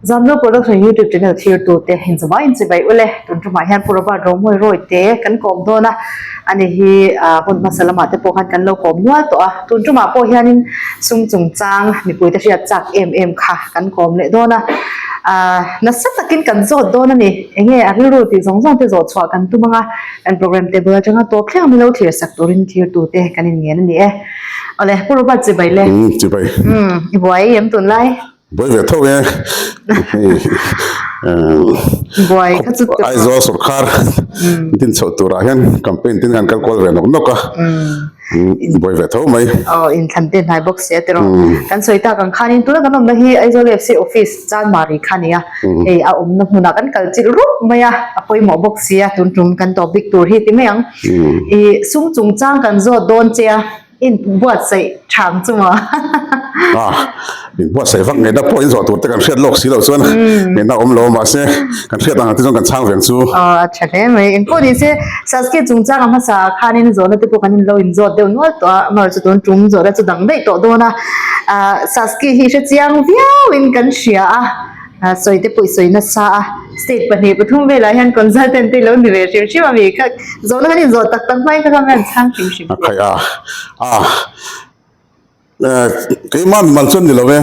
Zamzo Production YouTube channel thirtute inchawai inchibai ule tun tumah hian Pu Robert Romawi Rawite kan kawm dawn a, ani hi hun hmasa lamah te pawh khan kan lo kawm nual tawh a, tun tumah pawh hianin sum chungchang mipuite hriat chak em em kha kan kawm leh dawn a, nasa takin kan zawt dawn a ni, enge a rilru tih zawng zawng te zawh chhuah kan tum anga kan program table atanga tawp thleng milo thlir sak turin thirtute kan inngen a ni e. Awle Pu Robert chibai le. Chibai. I buai em tunlai? Buai ve tho e. Buai kha chu Aizawl sorkar din chhoh turah hian campaign tin kan kal kual ve nawk nawk a. Buai ve tho mai. Aw inthlan te hnai bawk sia tiraw. Kan sawi tak ang khanin tuna kan awmna hi Aizawl AFC office Chanmari kha nia. Hei a awmna hmunah kan kal chilh rup mai a, a pawimawh bawk sia tun tum kan topic tur hi ti mai ang. I sum chungchang kan zawt dawn che a. In buatsaih thang chu maw? Ah, in buatsaih vak ngeina pawh in zawh tur te kan hriat lawk si loh chuan ngeina awm lo mahse kan hriat ang te chuan kan chhang veng chu. Aw, a tha hle mai. Eng pawh ni se Sasuke chungchang a hmasa ah khanin zawhna te pawh kan in lo in zawt deuh nual tawh a, amaherawhchu tun tum zawhna chu dang daih tawh dawn a. Ah, Sasuke hi hrechiang viauin kan hria a. Sawi te pawh i sawi nasa a, state 2, 3 velah hian consultant te i lo ni ve hrim hrim a mi kha zawhna kan inzawh tak tak hmain kha kha hian chhang hrim hrim A khaih a, a keimah mimal chuan ni lo e,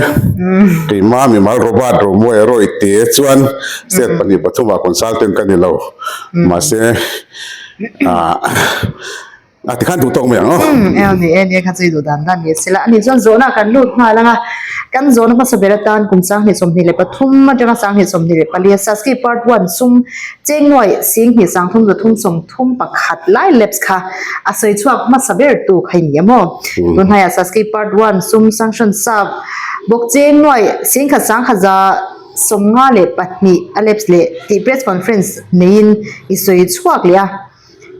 keimah mimal Robert Romuai Rawite chuan state 2, 3 ah consultant ka ni lo, mahse ah. A tikhan duh tawk mai ang aw. Umm eo ni e nia kha chu i duh dan dan ni a sila. Ani chuan zawhna kan lut nghal ang a, kan zawhna hmasa ber atan kum 2023 atanga 2024 a Saski Part One sum cheng nuai 2331 lai lapse kha a sawi chhuak hmasa ber tu kha i ni a maw? Tun hnaiah Saski Part One sum sanction sap bawk cheng nuai 11,152 a lapse leh tih press conference neiin i sawi chhuak leh a.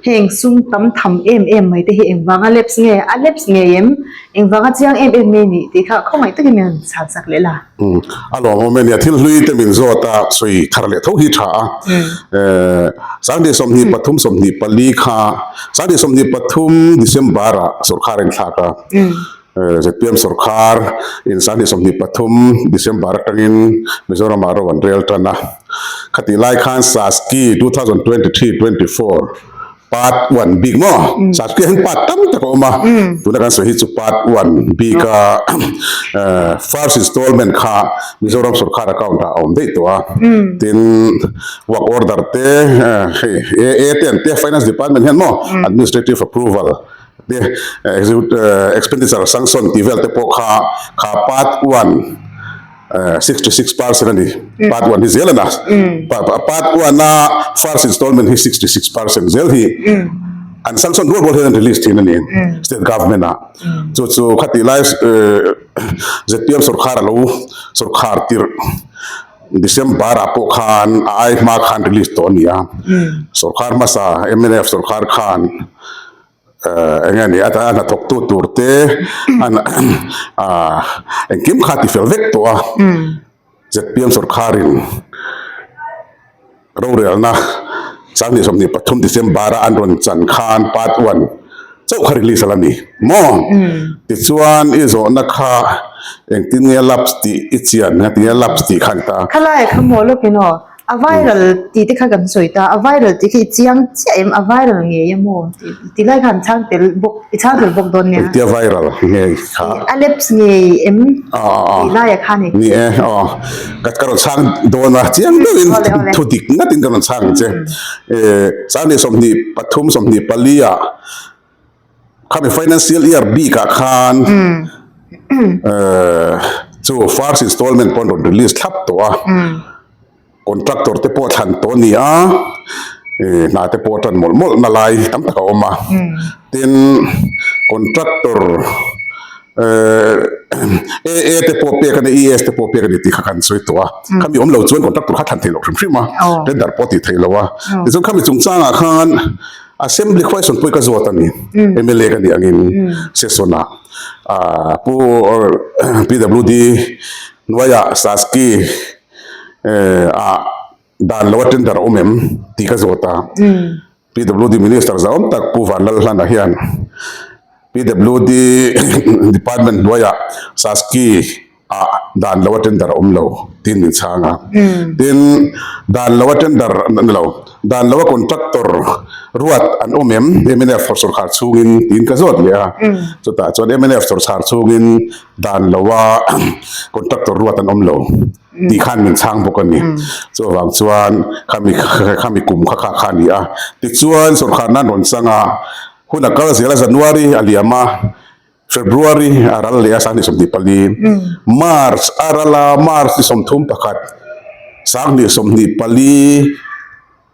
Heng sum tam tham em em mai te hi engvanga lapse nge? A lapse ngei em? Engvanga chiang em em nge nih tih kha khawngaih takin min rawn chhan sak leh la. Umm, a lawmawm e nia, thil hlui te min zawt a, sawi thar leh tho hi tha a. 2023 24 kha, 2023 December ah sorkar a inthlak a. Zpm sorkar in 2023 December atangin Mizoramah ro an rel tan a. Khatih lai khan Saski 2023-24 Part 1 bik maw? Saski ah hian part tam tak a awm a, tuna kan sawi hi chu Part 1 bik a first installment kha Mizoram sorkar account ah a awm daih tawh a. Tin, work order te hei AA te an tia Finance Department hian maw Administrative Approval Te expenditure sanction tih vel te pawh kha kha part one 66% a ni. Part one hi zel a na. Part one a first installment hi 66% zel hi an sanction rual rual hian an release thin a ni state government ah. Chu chu khatih lai zpm sorkar a lo sorkar tirh December ah pawh khan a ai hma khan release tawh a ni a. Sorkar hmasa mnf sorkar khan Eng nge ni a hnathawktu tur te engkim kha ti fel vek tawh a, zpm sorkarin rorelna 2023 December a an rawn chan khan part one chauh kha release a la ni maw? Tichuan i zawhna kha engtin nge lapse tih i chian engtin nge lapse tih kha a ni ta. Khalai kha maw lawkin aw. A viral tih te kha kan sawi ta, a viral tih kha i chiang chiah em? A viral ngei a maw? Tih lai kha an chhang tel bawk, i chhang tel bawk dawn nia. Engtia viral nge kha? A lapse ngei em? Tih laiah khan Ni e, aw. Ka rawn chhang dawn a, chiang deuhin thu dik ngatin ka rawn chhang ang che. 23, 24 ah Khami financial year bikah khan chu first installment pawh an rawn release thlap tawh a, contractor te pawh thlan tawh a ni a, hna te pawh a tan mawlh mawlh na lai tam tak a awm a, tin contractor AA te pawh pek a ni, ES te pawh pek a ni tih kha kan sawi tawh a, khami awm lo chuan contractor kha thlan theih loh hrim hrim a, tender pawh tih theih loh a, tichuan khami chungchangah khan. Assembly question pawh hi ka zawt a ni. MLA ka nih angin session ah Pu PWD hnuaiah Saski ah dan lo a tender a awm em tih ka zawt a. PWD Minister zahawm tak Pu Vanlalhlana hian PWD department hnuaiah Saski. Ah dan lo a tender a awm lo tiin min chhang a. Tin, dan lo a tender ni lo, dan lo a contractor ruat an awm em mnf sawrkhar chhungin tiin ka zawt leh a. Chutah chuan mnf sawrkhar chhungin dan lo a contractor ruat an awm lo tih khan min chhang bawk a ni. Chuvang chuan khami khami kum kha kha kha a ni a. Tichuan sawrkhar nan rawn chang a, hun a kal zel a January a liam a. February a ral leh a 2024, March a ral a March ni 31, 2024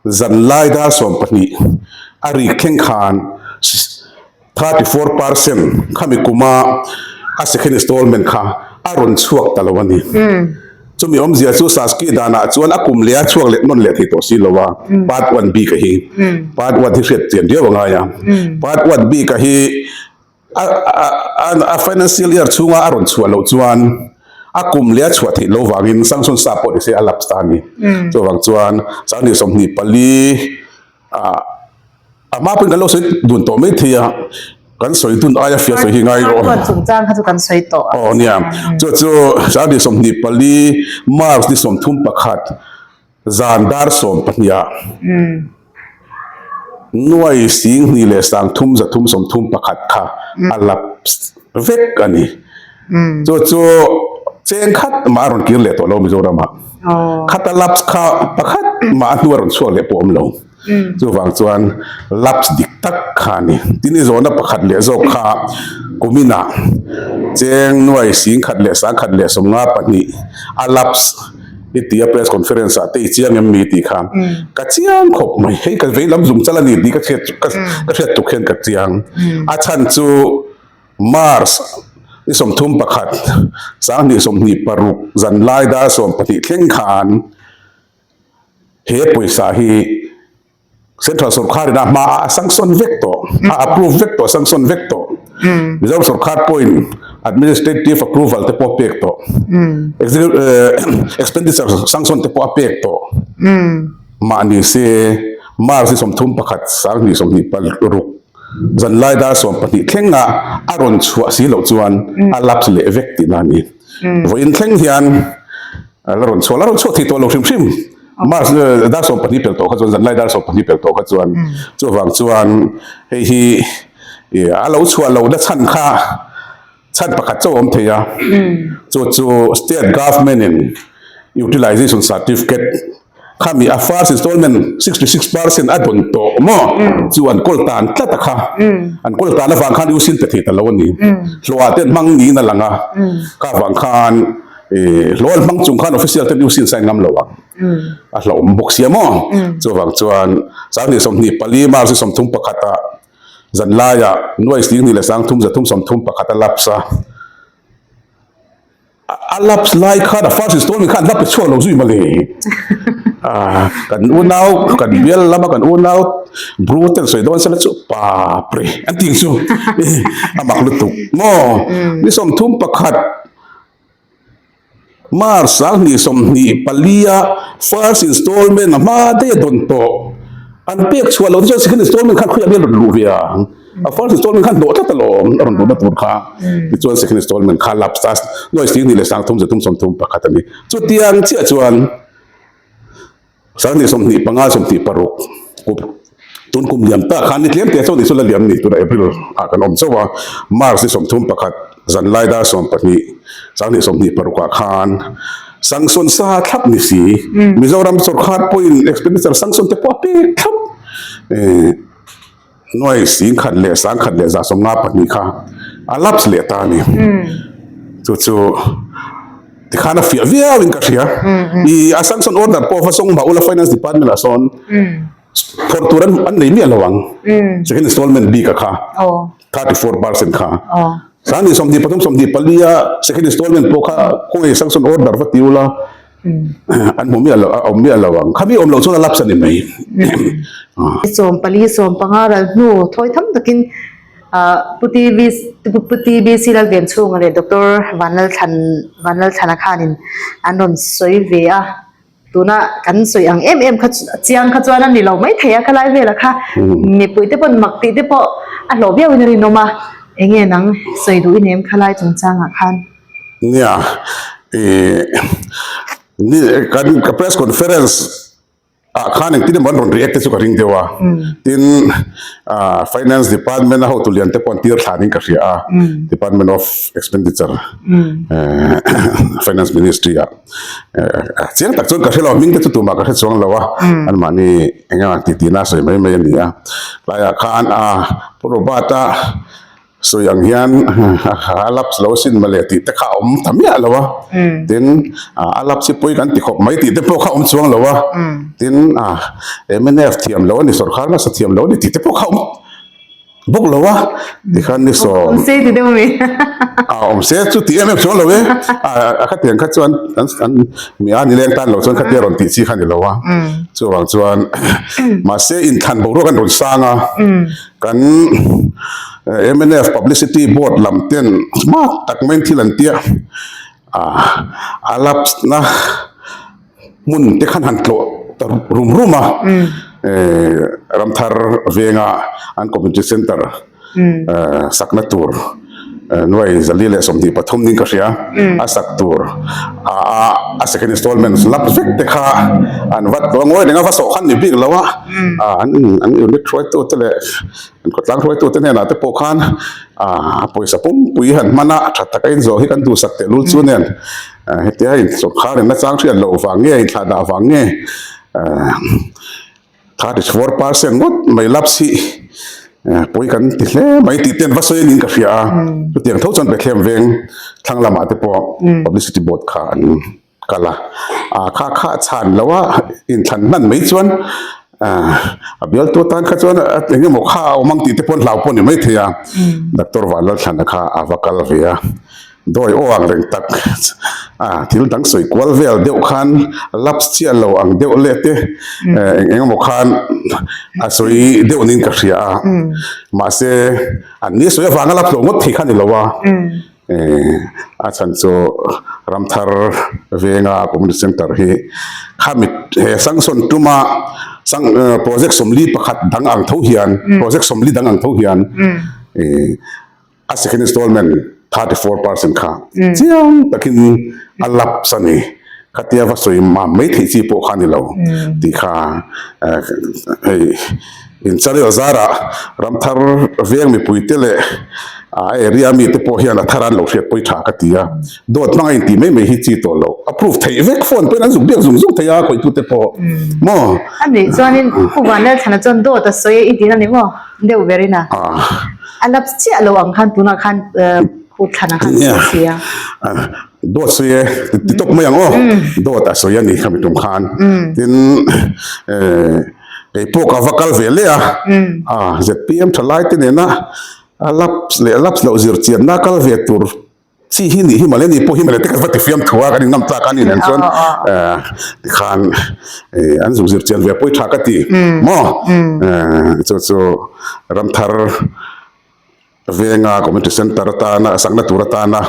zanlai dar 12 a rik thleng khan 34 percent khami kuma a second installment kha a rawn chhuak ta lo a ni. Chumi awmzia chu Saski danah chuan a kum leh a chhuak leh nawn leh thei tawh si lo a, part one bik a hi. Part one hi hriat chian viau a ngai a. Part one bik a hi a financial year chhunga a rawn chhuah loh chuan a kum leh a chhuah theih loh vangin sanction sa pawh ni se a lapse ta a ni. Chuvang chuan 2024 ah a hma pawhin kan lo sawi dun tawh mai thei a, kan sawi dun aia fia sawi hi ngai rawh. Part one chungchang kha chu kan sawi tawh. Aw nia, chu chu 2024 March ni 31 Zan dar 12 ah nuai sing hnih leh sang thum za thum 31 kha a lapse vek a ni. Chu chu cheng khat mah a rawn kir leh tawh lo Mizoram ah. Khata lapse kha pakhat mah a hnu a rawn chhuak leh pawh awm lo. Chuvang chuan lapse dik tak kha a ni. Tin i zawhna pakhat leh zawk kha kumin ah cheng nuai sing khat leh sang khat leh 52 a lapse I ti a press conference ah te i chiang em mi tih kha ka chiang khawp mai. Hei ka vei lam zung chal a ni tih ka hriat ka hriat tuk hian ka chiang. A chhan chu March ni 31 2026 zanlai dar 12 thleng khan he pawisa hi Central sorkharin a hma a sanction vek tawh, a approve vek tawh, sanction vek tawh. Mizoram sorkhar pawhin administrative approval te pawh a pek tawh. Expenditure sanction te pawh a pek tawh. Mahni se March ni 31 2026 zanlai dar 12 thlenga a rawn chhuah si loh chuan a lapse leh vek tihna a ni. Vawiin thleng hian a la rawn chhuah, la rawn chhuah thei tawh lo hrim hrim. March dar 12 pel tawh kha chuan zanlai dar 12 pel tawh kha chuan chuvang chuan hei hi a lo chhuah loh na chhan kha chhan pakhat chauh a awm thei a chu chu state government in utilization certificate khami a first installment 66% a dawn tawh maw chu an kawl tan tlat a kha an kawl tan avang khan u sin pe thei ta lo a ni hlawh ah te an hmang niin a lang a kha vang khan Hlawh an hmang chung khan official ten UC an sign ngam lo ang. A hlauhawm bawk sia maw? Chuvang chuan 2024 March 31 ah zanlaiah nuai 2 leh 3 za thum 31 a lapse a. A lapse lai khan a first installment khan la pe chhuak lo zui mawle. Kan unau kan bial lama kan unau bru ten sawi dawn sela chu papre an ti ang chu. A mak lutuk maw? Ni 31 March 2024 a first installment a hma daih a dawn tawh. An pek chhuah loh te chuan second installment khan khawiah nge a rawn luh ve a? A first installment khan hnawh tlat alawm a rawn luhna tur kha. Tichuan second installment kha lapse ta nuai 2 leh 3 3 31 a ni. Chutiang chiah chuan 2025 26 kum tun kum liam tak khan ni tlem te chuan inchhun la liam ni tunah April ah kan awm chauh a March ni 31 zanlai dar 12 2026 ah khan sanction sa thlap ni si Mizoram sorkar pawhin expenditure sanction te pawh a pek thlap eh Nuai 100 leh 100 leh 152 kha a lapse leh ta a ni. Chu chu tikhan a fiah viau in ka hria. I a sanction order pawh va sawng mah ula finance department ah sawn phawrh tur an nei miah lo ang. Second installment bik a kha 34% kha. 2023 24 a second installment pawh kha khawngaih sanction order va ti ula An hmu miah lo, a awm miah lo ang. Khami awm loh chuan a lapse a ni mai. 14, 15 ral hnu thawi tham takin Pu TV, Pu TBC Lalvenchhunga leh Doctor Vanlalthlan, Vanlalthlana khanin an rawn sawi ve a. Tuna kan sawi ang em em kha chiang kha chuan a ni lo mai thei a, khalai velah kha mipui te pawn mak tih te pawh a hlawh viauin a rinawm a. Enge nang sawi duh i nem khalai chungchangah khan? Nia, ih ni kan ka press conference ah khan engtin emaw an rawn react te chu ka ring deuh a, tin ah finance department a hotu lian te pawh an tir thlan in ka hria a, department of expenditure eh finance ministry ah eh chiang tak chuan ka hre lo a hming te chu tumah ka hre chuang lo a, anmahni eng eng ang tih tihna a sawi mai mai a ni a, tlaiah khan ah Pu Robert a Sawi ang hian a lapse lo sin mawle tih te kha a awm ta miah lo a, tin a lapse hi pawi kan ti khawp mai tih te pawh kha a awm chuang lo a, tin mnf thiam lo a ni sawrkar hmasa thiam lo a ni tih te pawh kha a awm bawk lo a, tikhan ni sawm Awm se ti deuh mi a awm se chu ti em em chuang lo e, a khatiang kha chuan an mi a nileng tan lo chuan khatia rawn tih chi kha a ni lo a, chuvang chuan mahse inthlan boruak an rawn sang a. Kan mnf publicity board lam ten hma tak maiin thil an tia a lapse na hmun te khan han tlawh ta rum rum a Ramthar venga an community center sakna tur nuai zali leh 23 ning ka hria a sak tur a a second installment lap vek te kha an vat tawh a ngawi reng a va sawh khan ni bik lo a an an unit hruaitu te leh an khawtlang hruaitu te hnenah te pawh khan a pawisa pumpui han hman a a tha taka in zawh hi kan duhsak tehlul chu nen hetia in sawrkar in nachang hriat loh vang nge inthlah dah vang nge. 34% ngawt mai lapse hi pawi kan ti hle mai tih te an va sawi anin ka hria a, chutiang tho chuan Bethlehem veng thlang lamah te pawh publicity board kha an kal a, ah kha kha chhan lo a inthlan hman mai chuan a bialtu atan kha chuan eng emaw kha a awm ang tih te pawh an hlau pawh a ni maithei a, Doctor Vanlalthlana kha a va kal ve a. Dawi aw ang reng tak a thil dang sawi kual vel deuh khan lapse chiah lo ang deuh leh te eng eng emaw khan a sawi deuh niin ka hria a mahse an ni sawi avanga lapse lo ngawt thei kha ni lo a a chhan chu Ramthar venga community center hi khami he sanction tuma sang project 41 dang ang tho hian project 40 dang ang tho hian A second installment 34% kha chiang takin a lapse a ni. Khatia va sawi mam mai theih chi pawh kha a ni lo tih kha hei inchannel zarah Ramthar veng mipuite leh a area mite pawh hian a thar an lo hriatpui tha ka ti a. Dawt hmanga intih mai mai hi chi tawh lo. Approve theih vek phone pawhin an zuk biak zung zung thei a khawitute pawh maw? A nih chuanin Pu Vanlalthlana chuan dawt a sawi a i tihna ni maw? Deuh berin a. A lapse chiah lo ang khan tunah khan kut thlan a khan sawi si a. Dawt sawi e, ti tawp mai ang aw. Dawt a sawi a ni khami tum khan. Tin kei pawh ka va kal ve leh a, ZPM thalai te nena a lapse leh lapse loh zir chianna kal ve tur Chi hi nih hi mawle ni pawh hi mawle te kan va ti fiam thu a kan innam tlak a ni nen chuan tikhan an zuk zir chian ve pawi tha ka ti maw chu chu Ramthar venga community center atana sakna tur atana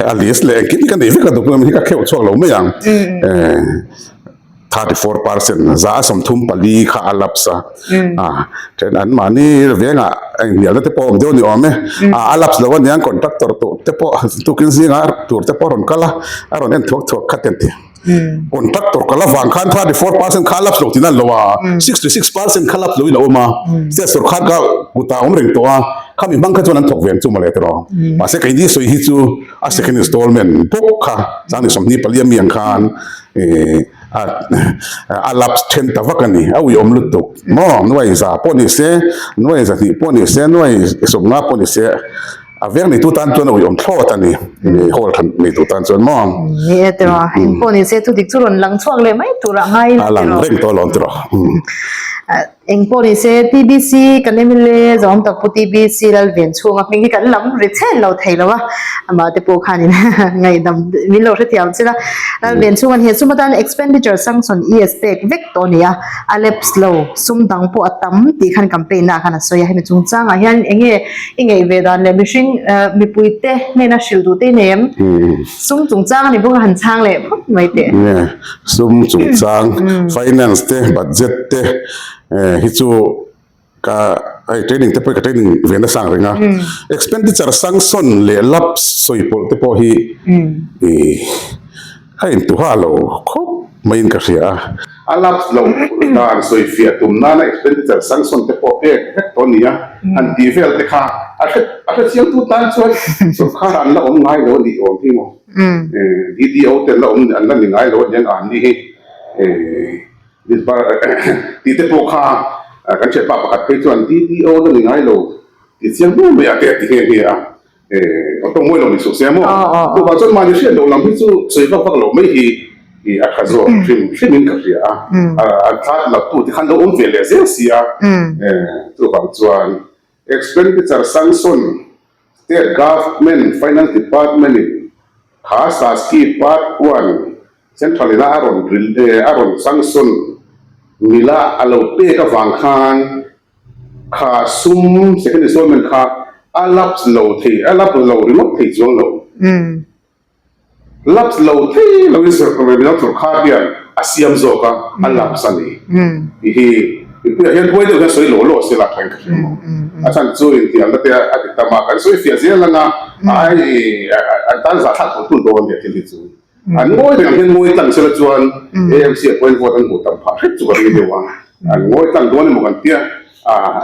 a list leh engkim hi ka nei vek a document hi ka kheuh chhuak lo mai ang. 34% 34% kha a lapse a, a then an mahni vengah inhnialna te pawh a awm deuh a ni awm e, a a lapse lo aniang contractor tur te pawh tukin zingah tur te pawh a rawn kal a, a rawn en thuak thuak khat en ti. Contractor kal avang khan 34% kha a lapse lo tihna a ni lo a, 66% kha lapse loin a awm a, state sawrkar kha kutah a awm reng tawh a, khami hmang kha chuan an thawk ve ang chu mawle tiraw. Mahse keini sawi hi chu a second installment bawk kha 24 ami ang khan a lapse then ta vak a ni, a uiawm lutuk maw, nuai za pawh ni se, nuai zahnih pawh ni se, nuai 50 pawh ni se, a veng neitu tan chuan a uiawm thlawt a ni, hall than neitu tan chuan maw. Ni e tiraw, eng pawh ni se thudik chu rawn lang chhuak leh mai tur ah ngai ila tiraw. A lang reng tawh alawm tiraw. Eng pawh ni se, TBC kan mla zawng tak pu TBC Lalven chhunga hming hi kan lam ri chhen lo thei lo a, amah te pawh khanin ngaihdam min lo hrethiam chin a. Lalven chhunga ni he sum atan expenditure sanction ES pek vek tawh a ni a, a lapse lo sum dang pawh a tam tih khan campaign ah khan a sawi a, hemi chungchangah hian eng nge i ngaih ve dan leh mihring mipui te hnena hrilh duh te i nei em? Sum chungchang a ni bawk a han chhang leh phawt mai teh. Sum chungchang, finance te, budget te hi chu ka. hei training te pawh hi ka training ve nasa ang reng a, expenditure sanction leh lapse sawi pawlh te pawh hi ih a intuha lo khawp maiin ka hria a. A lapse lo dan sawi fiah tum nana expenditure sanction te pawh pek vek tawh a ni a, han tih vel te kha a hre a hre chiang tu tan chuan sorkar an la awm ngai lo a nih awm hi maw. DDO te an la awm an la ni ngai lo a ni ang an ni hi. Tih te pawh kha kan thianpa pakhat phei chuan DDO la ni ngai lo tih chiang viau mai a te a ti nghe nghe a. Ka tawng mawi lo ni suh se maw? Chuvang chuan mahni hriat loh lam hi chu sawi vak vak loh mai hi a tha zawk hrim hrimin ka hria a. An thla laptu te khan lo awm ve leh zel si a. Chuvang chuan expenditure sanction state government finance department in kha Saski part one central ina a rawn a rawn sanction mila a lo pek avang khan Kha sum second installment kha a lapse lo thei, a lapse lo ringawt thei chuang lo. Lapse lo thei lo in Mizo sorkar hian a siam zawk a, a lapse a ni. Tih hi mipuiah hian huai deuh hian sawi law law se la thain ka hria maw. A chhan chu intiamna te a ti tam a, kan sawi fiah zel ang a, ai an tan zahthlak tur tur dawn nia thil hi chu. An ngawi reng ang hian ngawi tlang sela chuan AMC ah pawhin vote an hmuh tam phah hrep chu ka ring deuh a. An ngawi tlang dawn emaw kan tia,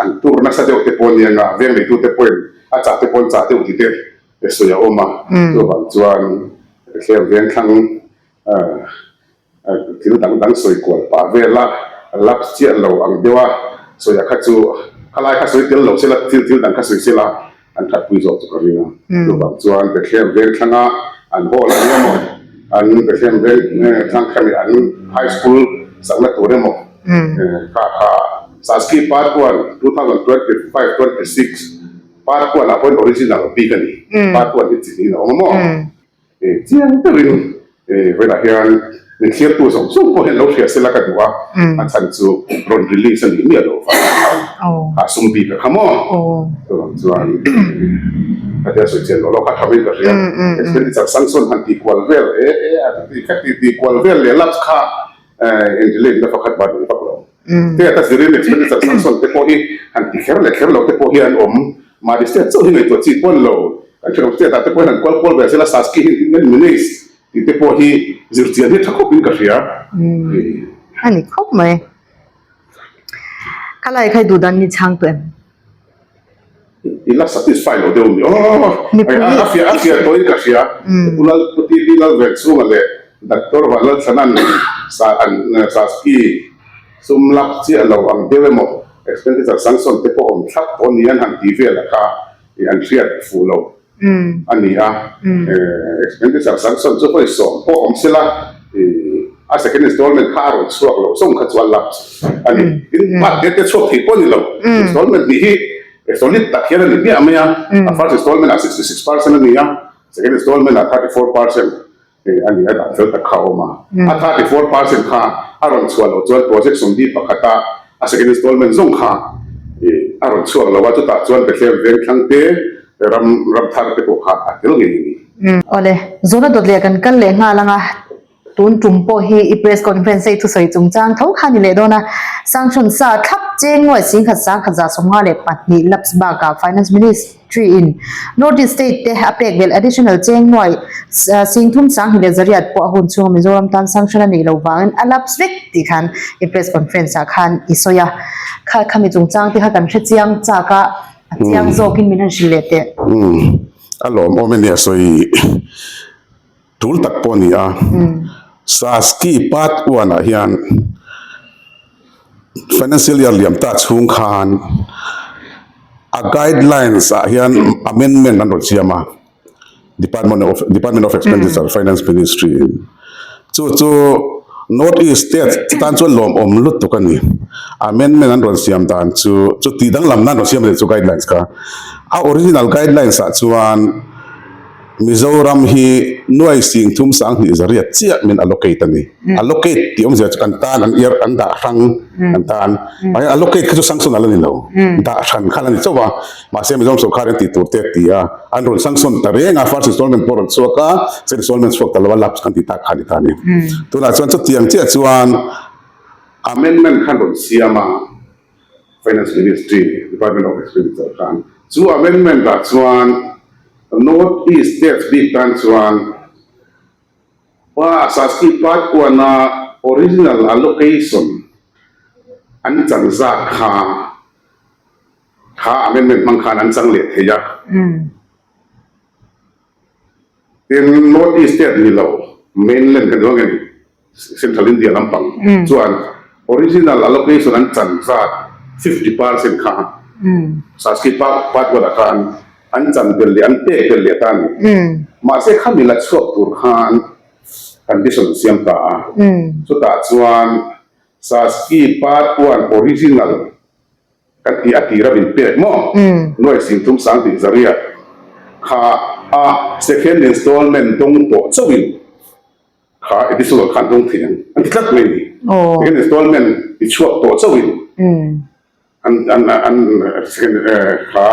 an tur nasa deuh te pawh ania nga, veng neitu te pawhin a chah te pawh an chah deuh ti te sawi a awm a. Chuvang chuan Bethlehem veng thlang Thil dang dang sawi kual pah vel a, lapse chiah lo ang deuh a, sawi a kha chu khalai kha sawi tel lo sela thil thil dang kha sawi sela an that pui zawk chu ka ring a. Chuvang chuan Bethlehem veng thlanga an hall a ni emaw, an Bethlehem veng thlang kha mi an high school sakna tur emaw kha kha Saski part 1, 2025 26 part 1 ah pawhin original bik a ni, part 1 hi chi niin a awm a maw? Chiang deuhin vawilah hian min thliartu zawng zawng pawh hian lo hria sela ka duh a, a chhan chu rawn release a nih miah loh vang a sum bik a kha maw? Chuvang chuan ka tia sawi chian loh loh kha thamin ka hria. Expenditure sanction han tih kual vel e e a ti kha ti tih kual vel leh lapse kha in relate na pakhat ban ni vak lo. State a zirin expenditure sanction te pawh hi han ti kher leh kher lo te pawh hi an awm. Mahni state chauh hi ngaihtuah chi pawh a ni lo. Kan thenawm state ah te pawh hian an kual kual ve zel a, Saski hi engtin nge manage tih te pawh hi zirchian hi tha khawpin ka hria. A ni khawp mai. Ka lai kha i duh dan ni chhang tawh em? I la satisfy lo deuh mi aw. A fiah a fiah tawhin ka hria. Pu Lal Pu TB Lalvenchhunga leh Doctor Vanlalthlanan sa an Saski sum lak chiah lo ang deuh emaw expenditure sanction te pawh awm thlap tawh ni an han ti vel a kha i an hriat fuh lo a ni a. Expenditure sanction chu hawi sawm pawh awm sela i a second installment kha a rawn chhuak lo zawng kha chu a lapse a ni. Tin, part te te chhuak thei pawh a ni lo. Installment nih hi solid tak hian a ni miah mai a. A first installment ah 66% a ni a, second installment ah 34% a ni a, dan fel tak kha a awm a. A 34% kha a rawn chhuah loh chuan project sawmhnih pakhata a second installment zawng kha a rawn chhuak lo a, chutah chuan Bethlehem Vengthlang te ram ram thar te pawh kha a tel ngei a ni. Awle, zawhna dawt leh kan kal leh nghal ang a, tun tum pawh hi i press conference a i thusawi chungchang tho kha a ni leh dawn a, Sangchhun sa thlap cheng nuai singkhat sangkhat 152 lapse bakah Finance Minister Tree in North East State te a pek belh additional cheng nuai 30 sanghnih leh zariat pawh a hun chhunga Mizoram tan sanction a nih loh vangin a lapse vek tih khan i press conference ah khan i sawi a. Kha khami chungchang te kha kan hre chiang chak a, a chiang zawkin min han hrilh leh teh. Umm a lawmawm e nia sawi tul tak pawh a ni a. Saski part one ah hian Financial year liam ta chhung khan a guidelines ah hian amendment an rawn siam a, Department of Department of Expenditure Finance Ministry in chu chu North East state tan chuan lawmawm lutuk a ni. Amendment an rawn siam dan chu chu tih danglam nan rawn siam a ni chu guidelines kha. A original guidelines ah chuan Mizoram hi nuai sing thum 2000 zariat chiah min allocate a ni. Allocate tih awmzia chu kan tan an ear an dah hrang kan tan. Mahse allocate kha chu sanction a la ni lo. Dah hran kha a la ni chauh a. Mahse Mizoram sorkar hian tih tur te a ti a. An rawn sanction ta reng a, first installment pawh a rawn chhuak a, second installment chhuak ta lo a, lapse kan tih tak kha a ni ta a ni. Tunah chuan chutiang chiah chuan amendment kha an rawn siam a. Finance Ministry, Department of Expenditure khan. Chu amendment ah chuan North East States bik tan chuan pa Saski Part one a original allocation an chan zat kha kha amendment hmang khan an chang leh thei a. Tin, North East State ni lo, mainland kan duang em, Central India lampang chuan original allocation an chan zat 50% kha Saski Part Part one ah khan an chan belh leh an pek belh leh ta a ni. Mahse khami la chhuak tur khan condition an siam ta a, chutah chuan Saski Part one original Kan tih a tira min pek maw? Nuai singthum sang tih zariat kha a second installment dawng tawh chauhin kha additional khan dawng thei ang an ti tlat mai ni. Second installment ti chhuak tawh chauhin an an an second kha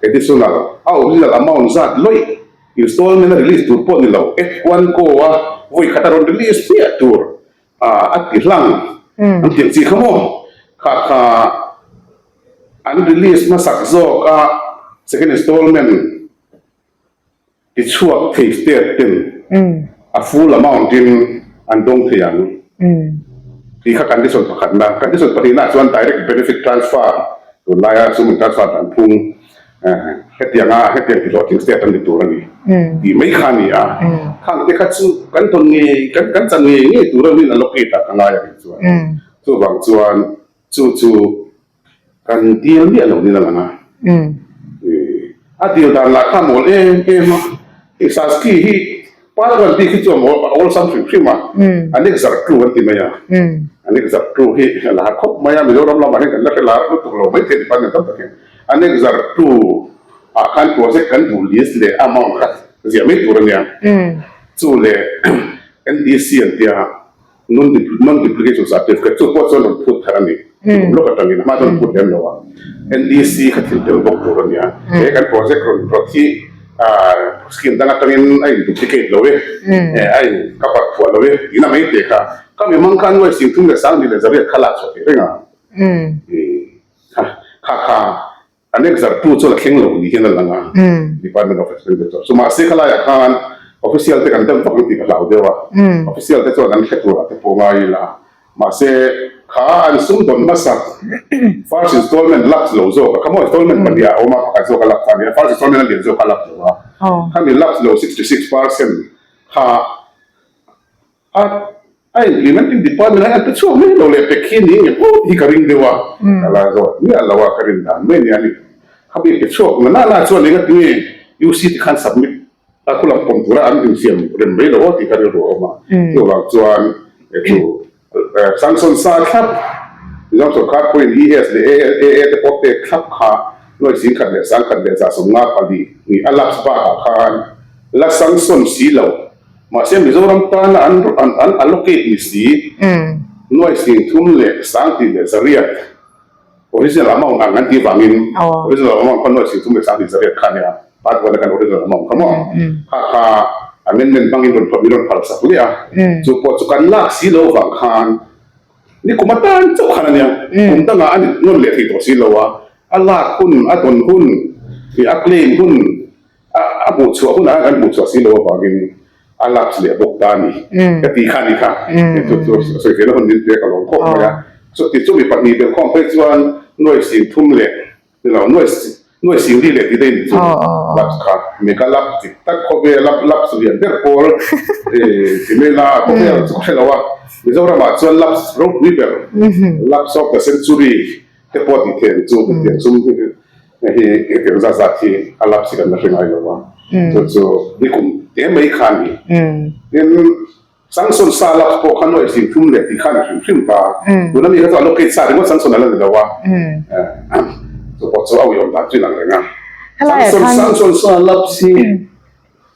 additional a original amount zat lawih installment a release tur pawh ni lo at one go a vawi khat a rawn release hmiah tur A ti hlang an tih chi kha maw? Kha kha an release hmasak zawk a second installment ti chhuak thei state ten a full amount in an dawng thei ang tih kha condition pakhatna. Condition pahnihna ah chuan direct benefit transfer tunlaia sum in transfer dan phung Hetianga hetiang ti hlawhtling state an ni tur a ni tih mai kha a ni a. Khang te kha chu kan tawn ngei, kan kan chan ngei ngei tur a rin allocate ah ka ngai a nih chuan. Chuvang chuan chu chu kan dil miah lo niin a lang a. A dil dan lah kha a mawl em em a. Hei Saski hi Part one bik hi chu a mawl a awlsam hrim hrim a. Annexure two an ti mai a. Annexure two hi a lar khawp mai a. Mizoram lamah hian kan la hre lar lutuk lo maithei department tam tak hian. Annexure 2 ah khan project kan duh list leh amount kha ziah mai tur a nia. Chu leh NDC an tia non-duplication certificate chu pawh chuan rawn phut thar a ni. Kum lawk atangin a hma chuan phut lem lo a. NDC kha thil tel bawk tur a nia. He kan project rawn rawt hi scheme dang atangin a in duplicate lo e, a in cover phuah lo e tihna mai te kha. Ka mi hmang khan nuai singthum leh sangni leh zariat kha lak chhuah theih reng a. Kha kha kha an exer tu chu la thleng lo ni hian a lang a, Department of Expenditure chu. Mahse khalaiah khan official te kan dem vak ang tih ka hlau deuh a, official te chuan an hre turah te pawh ngai ila, mahse kha an sum dawn hmasak first installment lapse lo zawk a, kha maw installment pahnih ah a awm a, pakhat zawk a lapse a nia, first installment a lian zawk a lapse lo a, khami lapse lo 66% kha A a implementing department ah hian pe chhuak mai lo leh pek hi ni nge pawh hi ka ring deuh a, ka la zawt miah lo a, ka rin dan mai nia ni. Khami pe chhuak na na na chuan enga tinge UC te khan submit a khu lam pawm tura an insiam rem mai lo aw tih ka rilru a awm a. Chuvang chuan chu sanction sa thlap Mizoram sorkar pawhin ES leh AA te pawh pek thlap kha nuai singkhat leh sangkhat leh 152 ni a lapse bakah khan la sanction si lo. Mahse Mizoram tana an an allocate ni si, nuai singthum leh sangti leh zariat, original amount ang an tih vangin original amount kha nuai singthum leh sangti zariat kha ania, part one a kan original amount kha maw, kha kha amendment hmangin rawn min rawn phal sak leh a, chu pawh chu kan lak si lo vang khan ni kum atan chauh khan ania, kum dangah a ni nawn leh thei tawh si lo a, a lak hun, a dawn hun, a claim hun, A hmuh chhuah hunah kan hmuh chhuah si lo avangin a lapse leh bawk ta a ni ka ti kha a ni kha. Chu chu sawi felna hun min pek a lawm khawp mai a. Chuti chu mi pahnih belh khawm phei chuan nuai sing thum leh ni lo nuai nuai sing li leh tih daih ni chu lapse kha. Mega lapse dik tak khawvel lapse lian ber pawl ti mai la khawvel chu ka hre lo a. Mizoramah chuan lapse ropui ber lapse of the century te pawh tih theih ang chu hetiang sum hi hetiang zat zat hi a lapse hi kan la hre ngai lo a, chu chu ni kum te mai kha a ni. Tin, sanction sa lapse pawh kha nuai zing thum leh tih kha a ni hrim hrim ta, tuna mi kha chu allocate sa ringawt sanction a la ni lo a, chu pawh chu a uiawm dan chu inang reng a. Sanction sanction sa lapse hi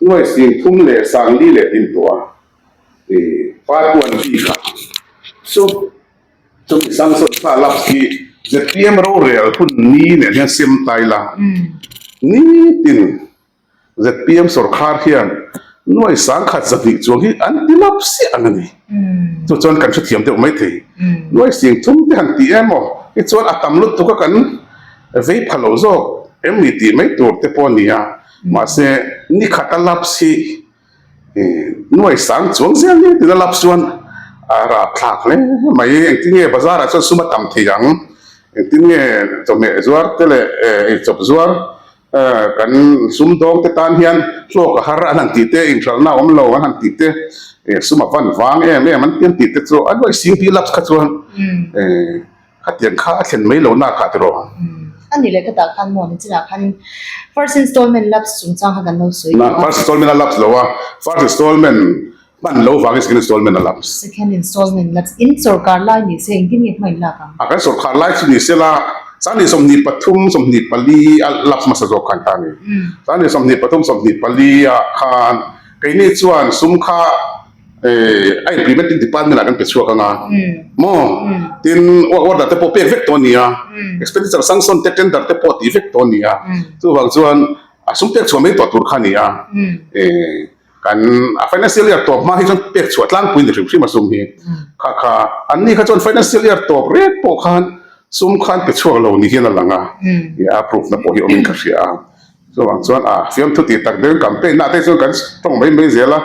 nuai zing thum leh sang li leh tin tawh a, part one bik ah chu. Chumi sanction sa lapse hi ZPM rorel hun ni nen hian sem tai la. Nitin ZPM sorkar hian Nuai 10,000 200 chuang hi an ti lap siah ang a ni. Chu chuan kan hrethiam deuh mai thei. Nuai 30,000 te han ti em aw? Tichuan a tam lutuk a kan vei pha lo zawk em ni tih mai tur te pawh a ni a. Mahse ni khat a lapse hi nuai sang chuang zel ni tina lapse chuan a rapthlak hle mai. Engtin nge bazar ah chuan sum a tam thei ang? Engtin nge chawhmeh zuar te leh eichawp zuar Kan sumdawng te tan hian hlawk a har an han tih te, inhralhna a awm lo an han tih te, sum a van vang em em an tih te chu a nuai sing tih laps kha chuan khatiang kha a thlen mai lo nak ah tiraw. A ni leh ka tah khan maw nichinah khan first installment laps chungchang kha kan lo sawi tawh a. First installment a laps lo a, first installment Hman lo vangin second installment a lapse. Second installment lapse. In sawrkar lai ni se engtin nge hma in lak ang? A kan sawrkar lai chu ni se la, 2023, 24 a lapse hmasa zawk khan ta a ni. 2023, 24 ah khan keini chuan sum kha a implementing department ah kan pe chhuak ang a maw? Tin, work order te pawh pek vek tawh a ni a, expenditure sanction te tender te pawh tih vek tawh a ni a, chuvang chuan a sum pek chhuah mai tawh tur kha a ni a. Kan a financial year tawp hma hi chuan pek chhuah tlangpui ni hrim hrim a sum hi. Kha kha an ni kha chuan financial year tawp rek pawh khan sum khan pe chhuak lo ni hian a lang a, i a approve na pawh hi awmin ka hria a. Chuvang chuan a fiamthu tih tak deuhin campaign na te chuan kan tawng mai mai zel a,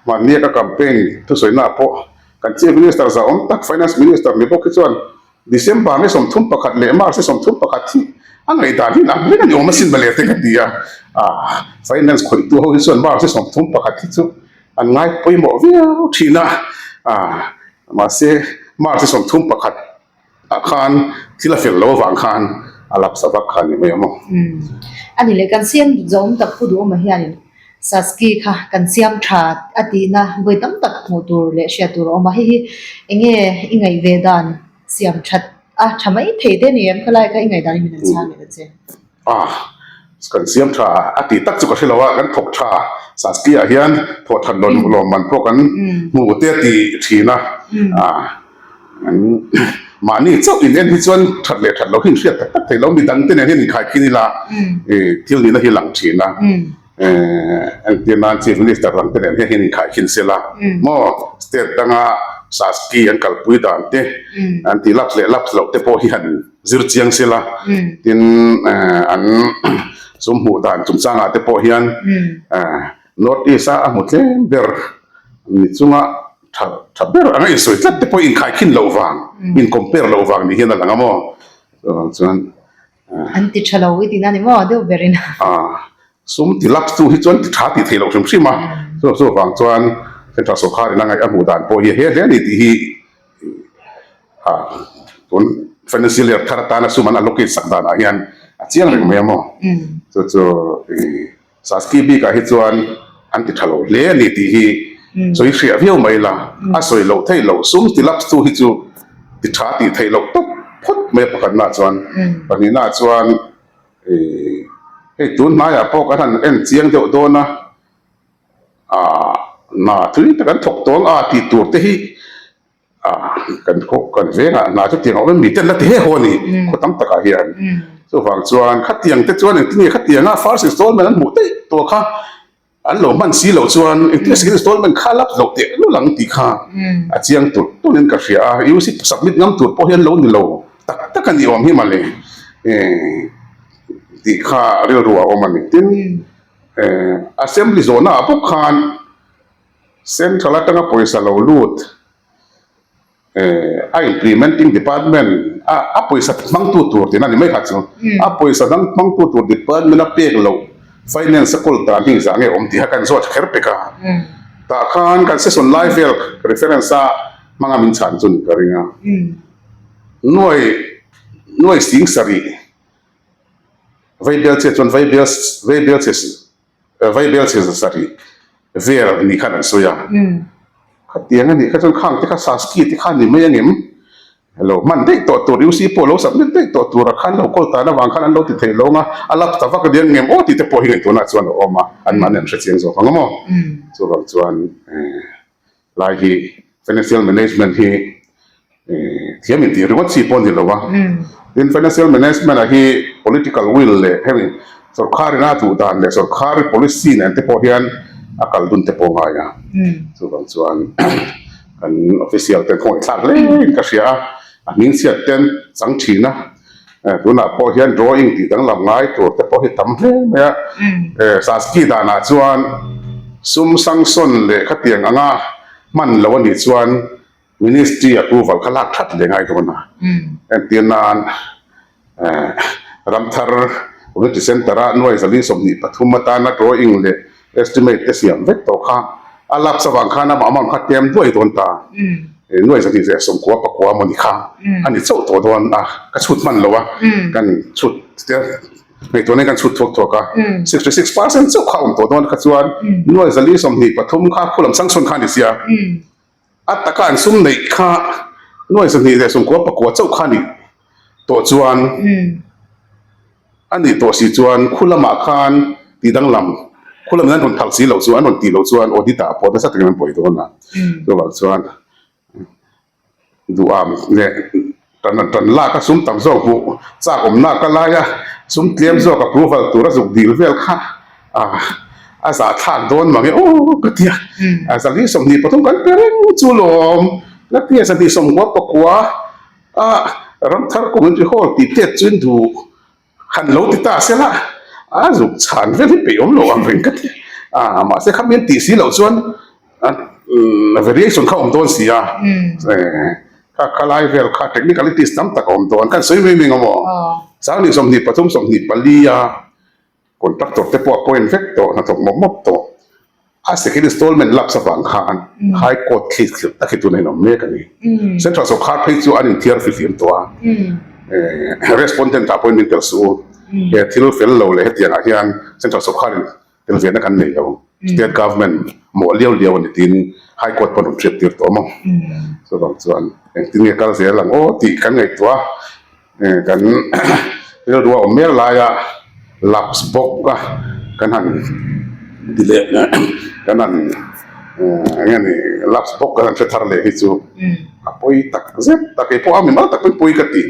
mahnia ka campaign thusawi na pawh kan chief minister zahawm tak finance minister ni bawk hi chuan December ni 31 leh March ni 31 hi a ngaihdan hi ang reng a ni awm asin mawle te ka ti a, ah finance khawihtu ho hi chuan March ni 31 hi chu an ngai pawimawh viau thin a, ah mahse March ni 31 ah khan thil a fel lo avang khan a lapse vak kha a ni mai ang aw. Umm a ni leh kan siam zawm tak pu duhawma hianin Saski kha kan siam tha a tihna vawi tam tak hmuh tur leh hriat tur a awm a, hei hi eng nge i ngaih ve dan siam that a tha mai thei te ni em khalai kha i ngaih dan hi min han chhang leh ta che. Ah, kan siam tha a tih tak chu ka hre lo a, kan thawk tha Saski ah hian thawh that lawm lawm man pawh kan hmu te a ti thin a, ah mahni chauh in en hi chuan that leh that loh hi in hriat tak tak thei lo, midang te nen hian inkhaikhin ila thil nihna hi a lang thin a. Engtir nan Chief Minister dang te nen hian hian inkhaikhin se la maw? State danga Saski an kalpui dan te, an tih lapse leh lapse loh te pawh hi han zir chiang se la, tin an sum hmuh dan chungchangah te pawh hian North East a a hmu tlem ber ni chunga tha tha ber anga insawi tlat te pawh inkhaikhin loh vang, in compare loh vang ni hian a lang a maw? Chuvang chuan An ti tha lo i tihna ni maw deuh berin. Sum ti lapse tu hi chuan ti tha tih theih loh hrim hrim a, chu chuvang chuan Central Sawrkar in a ngaih a hmuh dan pawh hi a he hle a ni tih hi tun financial year thar atana sum an allocate sak danah hian a chiang reng mai a maw. Chu chu Saski bikah hi chuan an ti tha lo hle a ni tih hi sawi hriah viau mai la, a sawi loh theih loh sum ti lapse tu hi chu ti tha tih theih loh tawp phawt mai a pakhatnaah chuan. Pahnihnaah chuan hei tun hnaiah pawh kan han en chiang deuh dawn a, ah hna thui tak an thawk tawng a tih tur te hi Kan khaw kan vengah hna chu tiang a awm em mi ten la ti he haw a ni khaw tam takah hian. Chuvang chuan khatiang te chuan engtin nge khatianga first installment an hmuh daih tawh kha an lo hman si loh chuan engtin nge second installment kha lap loh teh lul ang tih kha a chiang tulh tulhin ka hria a. UC submit ngam tur pawh hi an lo ni lo tak tak a ni awm hi mawle tih kha rilru a awm a ni. Tin, assembly zawhnaah bawk khan Central atanga pawisa lo lut a implementing department a a pawisa hmangtu tur tihna a ni mai kha chu. A pawisa dang hmangtu tur department a pek loh finance a kawl dan hi engzah nge awm tih kha kan zawt kher pek a. Tah khan kan session lai vel reference a hmanga min chhan chu ni ka ring a. Nuai nuai 70,000 vaibel che chuan vaibel vaibel che Vaibel chhe 700 vel nih khan an sawi a, khatiang a nih kha chuan khang te kha Saski te kha ni mai angem? Lo hman daih tawh tur UC pawh lo submit daih tawh tura khan lo kawl tan avang khan an lo ti thei lo ang a, a lap ta vak aniang ngem aw tih te pawh hi ngaihtuahna chuan a awm a, anmahni an hrechiang zawk ang a maw? Chuvang chuan Lai hi financial management hi thiam intih ringawt chi pawh a ni lo a, tin financial management ah hi political will leh hemi sawrkharin a duh dan leh sawrkhar policy nen te pawh hian A kal dun te pawh ngai a. Chuvang chuan kan official ten khawngaih thlak hle in ka hria a, a hming chhiat ten chang thin a. Tunah pawh hian drawing tih danglam ngai tur te pawh hi tam hle mai a. Saski danah chuan sum sanction leh khatiang anga hman lo a nih chuan Ministry approval kha lak that leh ngai dawn a. Entir nan Ramthar Community Centre a nuai zali 23 atana drawing leh estimate te siam vek tawh kha a lapse avang khan amah amount kha tlem duai dawn ta. Nuai 299 mawni kha a ni chauh tawh dawn a, ka chhut hman lo a, kan chhut Ngaihtuahna kan chhut thuak thuak a, 66% chauh kha a awm tawh dawn kha chuan nuai 423 kha khulam sanction kha a ni sia. A taka an sum neih kha nuai 299 chauh kha a nih tawh chuan a nih tawh si chuan khu lamah khan tih danglam khu lamin an rawn phalh si loh chuan an rawn tih loh chuan audit ah pawh nasa takin an buai dawn a. Chuvang chuan Duham leh tan tan lak a sum tam zawk hmuh chak awmna ka lai a, sum tlem zawk approval tur a zuk dil vel kha a zah thlak dawn mang e aw ka ti a, a 423 kan pe reng chu lawm la ti a 299 a Ramthar Community Hall tih tet chu in duh. Han lo ti ta se la, a zuk chhan vel hi peih awm lo ang reng ka ti a, mahse kha mian tih si loh chuan variation kha awm dawn si a, kha kha lai vel kha technicalities tam tak a awm dawn, kan sawi mai mai ang maw? 2023 24 a contractor te pawh a point vek tawh, hnathawk mawp mawp tawh. A second installment lapse avang khan High Court case hleuh tak hi tuna in awm mek a ni. Central sawrkar phei chu an inthiar fihlim tawh a, respondent ah pawhin min tel suh u, he thil fel lo leh hetiang ah hian Central sawrkar in tel ve na kan nei lo, State Government mawh liau liau a ni tiin High Court pawh an rawn hriat tir tawh maw. Chuvang chuan engtin nge kal zel ang aw tih kan ngaihtuah a. Kan rilru a awm mek laia lapse bawk a kan han ti leh kan han eng nge ni lapse bawk kan han hre thar leh hi chu a pawi tak zet tak kei pawh a mimal tak pawn pawi ka ti.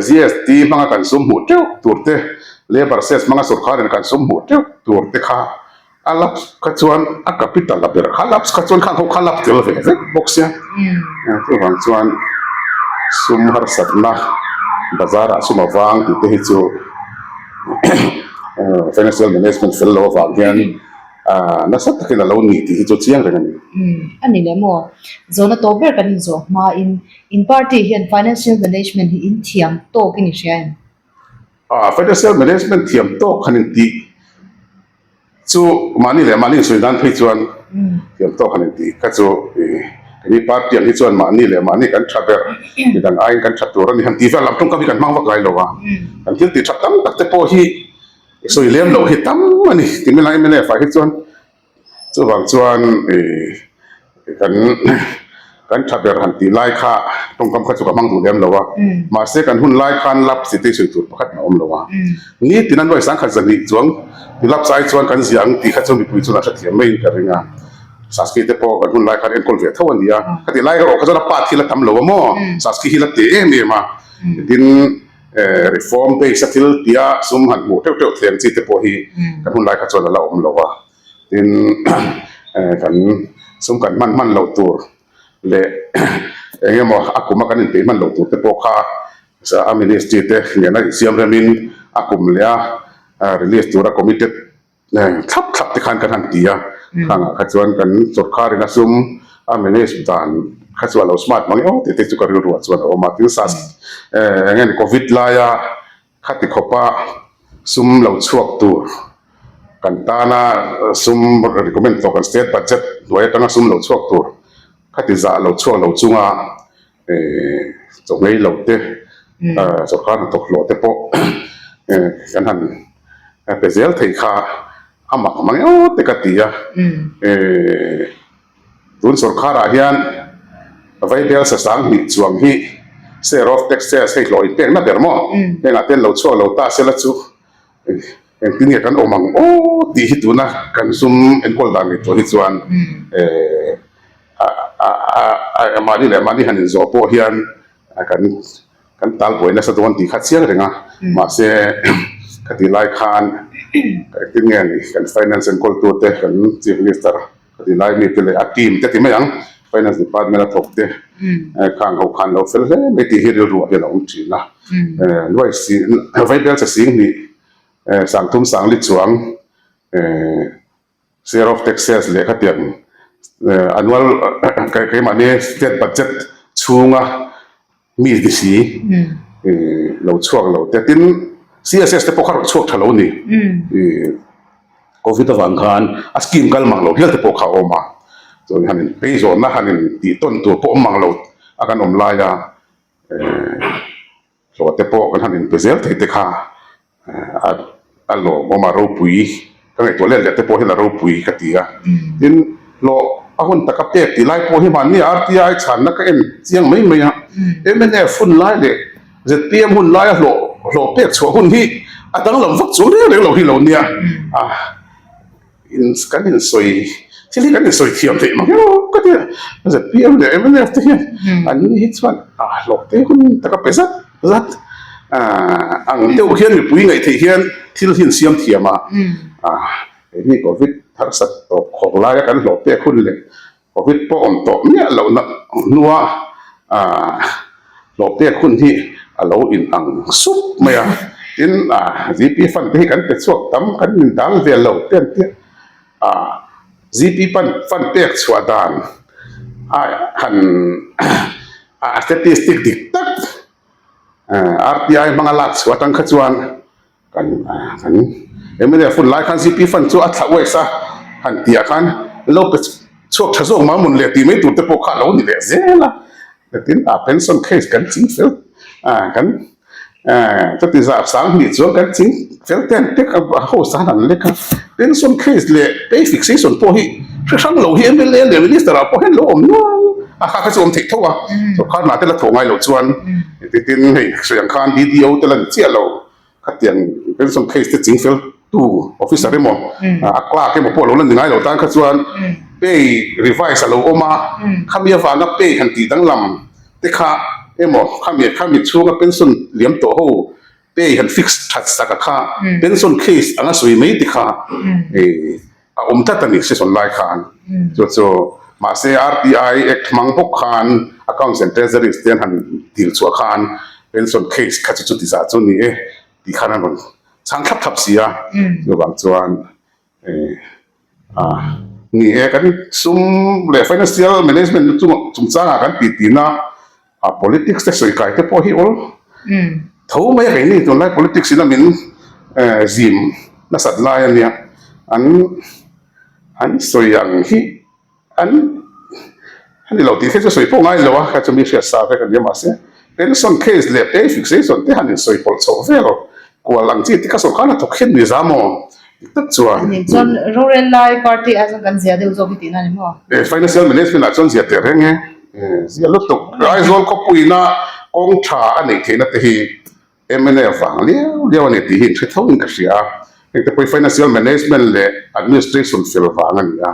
GST hmanga kan sum hmuh teuh tur te labour cess hmanga sawrkharin kan sum hmuh teuh tur te kha A lapse kha chuan a capital a ber kha lapse kha chuan khang ho kha lap tel ve vek bawk sia chuvang chuan sum harsatna bazar ah sum avang tih te hi chu financial management fel lo avang hian nasa takin a lo ni tih hi chu chiang reng a ni. A ni leh maw? Zawhna tawp ber kan inzawh hmain in party hian financial management hi in thiam tawkin i hria em? Financial management thiam tawk han intih Chu mahni leh mahni insawi dan phei chuan thiam tawk han intih kha chu keini party ang hi chuan mahni leh mahni kan tha ber midang aiin kan tha tur a ni han tih vel lam tawngkam hi kan hmang vak ngai lo a, kan thil tih that tam tak te pawh hi sawi lem loh hi tam a ni ti mai lai mnf ah hi chuan chuvang chuan Kan kan tha ber han tih lai kha tawngkam kha chu ka hmang duh lem lo a, mahse kan hun lai khan lapse tih te sawi tur pakhat a awm lo a, nitin a nuai sangkhat zahnih chuang ti lapse ai chuan kan ziah ang tih kha chu mipui chuan a hrethiam maiin ka ring a, Saski te pawh kan hun lai khan enkawl ve tho a ni a, khatih lai erawh kha chuan a pa thil a tam lo a maw, Saski hi la teh em em a, tin reform base a thil tia sum han hmuh teuh teuh thleng chi te pawh hi kan hun lai kha chuan a la awm lo a. Tin, kan sum kan hman hman loh tur leh eng emaw a kuma kan inpeih hman loh tur te pawh kha a ministry te nena insiam remin a kum leh a release tura committed thlap thlap te khan kan han ti a, khangah kha chuan kan sawrkharin a sum a manage dan kha chu a lo smart mang emaw tih te chu ka rilruah chuan a awm a, tin sas eng nge ni covid laia Khati khawpa sum lo chhuak tur kan tana sum recommend tawh kan state budget hnuai atanga sum lo chhuak tur khati zah lo chhuak lo chunga chawhmei lo te sawrkar hnathawk hlawh te pawh kan han pe zel thei kha a mak mang emaw te ka ti a. Tun sawrkharah hian Vaibel sasang hnih chuang hi share of taxes hei hlawh inpekna ber maw? Hengah te an lo chhuak lo ta sela chu engtin nge kan awm ang aw tih hi tuna kan sum enkawl dan ngei tawh hi chuan mahni leh mahni han inzawh pawh hian kan kan tal buai nasa dawn tih kha chiang reng a, mahse khatih lai khan. Engtin nge ni kan finance enkawltute kan Chief Minister ka ti lai mite leh a team te ti mai ang Finance Department a thawk te khang ho khan lo fel hle mai tih hi rilruah hian a awm thin a. Nuai si Vaibel che sing hnih Sangthum Sangli chuang Share of taxes leh khatiang annual keimahni state budget chhunga mi ni si lo chhuak lo te tin CSS te pawh kha rawn chhuak tha lo ni covid avang khan a scheme kal mang lo hial te pawh kha a awm a chuan han in peizawnna han in tih tawn tur pawh awm mang lo a kan awm lai a. Hlawh te pawh kan han inpe zel thei te kha a lawmawm a ropui ka ngaihtuah let leh te pawh hian a ropui ka ti a. Tin, hlawh a hun taka pek tih lai pawh hi mahni RTI chhanna ka en chiang mai mai a. Mnf hun lai leh zpm hun laia hlawh hlawh pek chhuah hun hi a danglam vak chuang reng reng lo hi lo nia. In kan insawi thil hi kan insawi thiam theih mang emaw ka ti a, zpm leh mnf te hian an ni hi chuan a hlawh te hun taka pe zat zat ang deuh hian mipui ngaih theih hian thil hi an siam thiam a, keini covid harsat tawp khawk laia kan hlawh pek hun leh Covid pawh awm tawh miah lohna hnua hlawh pek hun hi a lo in ang sup mai a, tin GP fund te hi kan pe chhuak tam kan in dal ve lo te an tia, GP fund pek chhuah dan a han a statistic dik tak RTI hmanga lak chhuah atang kha chuan Kan kan mla hun lai khan GP fund chu a thla uaih sa han tih ah khan lo pe chhuak tha zawk mah mun leh tih mai tur te pawh kha a lo ni leh zel a. Tin a pension case kan ching fel a kan chuti zah sang hnih chuan kan ching fel te an tek a house ah han lek a. Pension case leh pay fixation pawh hi hre hrang lo hi mla leh minister ah pawh hian lo awm nual a kha kha chu awm theih tho a. Sorkar hna te la thawh ngai loh chuan tin hei sawi ang khan DDO te la ni chiah lo. Khatiang pension case te ching fel tu officer emaw a clerk emaw pawh lo la ni ngai lo tan kha chuan pay revise a lo awm a, khami avanga pay han tih danglam te kha emaw khami khami chhunga pension liam tawh ho pay han fix that sak a kha pension case anga sawi mai te kha A awm tlat a ni session lai khan. Chu chu mahse RTI Act hmang bawk khan Accounts and Treasuries te an han dil chhuah khan pension case kha chu chuti zah chu ni e tih khan an rawn chhang thlap thlap si a. Chuvang chuan ni e kan sum leh financial management chungchangah kan tih tihna A politics te sawi kai te pawh hi awl tho mai a keini tunlai politics in a min zim nasat lai a nia an an sawi ang hi an a ni lo tih kha chu sawi pawh ngai lo a kha chu mi hriat sa vek a nia mahse pension case leh pay fixation te han insawi pawlh chhoh vel kual ang chi te kha sawrkar hnathawk hian ni za maw dik tak chuan. Ani chuan rorel lai party ah chuan kan zia deuh zawk hi tihna a ni maw? Financial management ah chuan zia teh reng e. Zia lutuk Aizawl khawpuina kawng tha a neih theihna te hi mnf vang liau liau a ni tih hi inhre tho in ka hria a, heng te pawh hi financial management leh administration fel vang a ni a.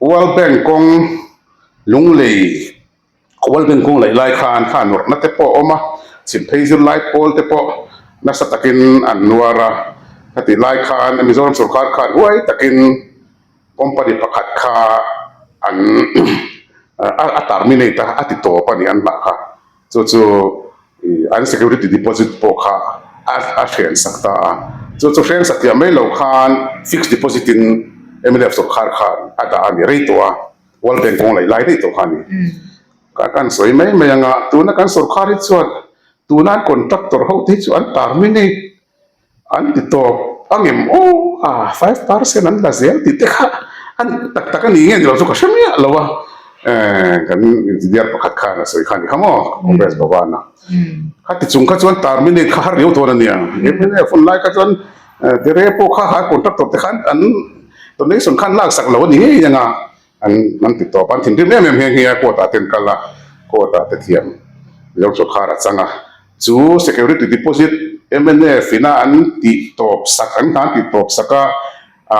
World Bank kawng Lunglei World Bank kawng laih lai khan kha nawrhna te pawh a awm a, chhimphei zirlai pawl te pawh nasa takin an nuar a, khatih lai khan Mizoram sorkar khan huai takin Company pakhat kha an a terminate a, a ti tawp a ni an hlah kha. Chu chu an security deposit pawh kha a hren sak ta a. Chu chu hren sak tiah mai lo khan fixed deposit in mnf sawrkar khan a dah a ni rei tawh a, World Bank kawng laih lai daih tawh kha a ni. Ka kan sawi mai mai ang a, tuna kan sawrkar hi chuan tuna an contractor ho te hi chu an terminate An ti tawp a ngem aw a 5% an la zel tih te kha a ni tak tak a ni nge ni lo chu ka hre miah lo a, kan engineer pakhat khan a sawi kha a ni kha maw Congress Bhavan a, khati chung kha chuan terminate kha har riau dawn a nia, mnf hun lai kha chuan dere pawh kha ha contractor te khan an donation khan lak sak lo a ni ngei ang a, An an ti tawp a, an thinrim em em nghe nghe a, court ah te an kal a, court ah te thiam Mizo sawrkar a chang a, chu security deposit mnf ina an tih tawp sak an hna an tih tawp sak a,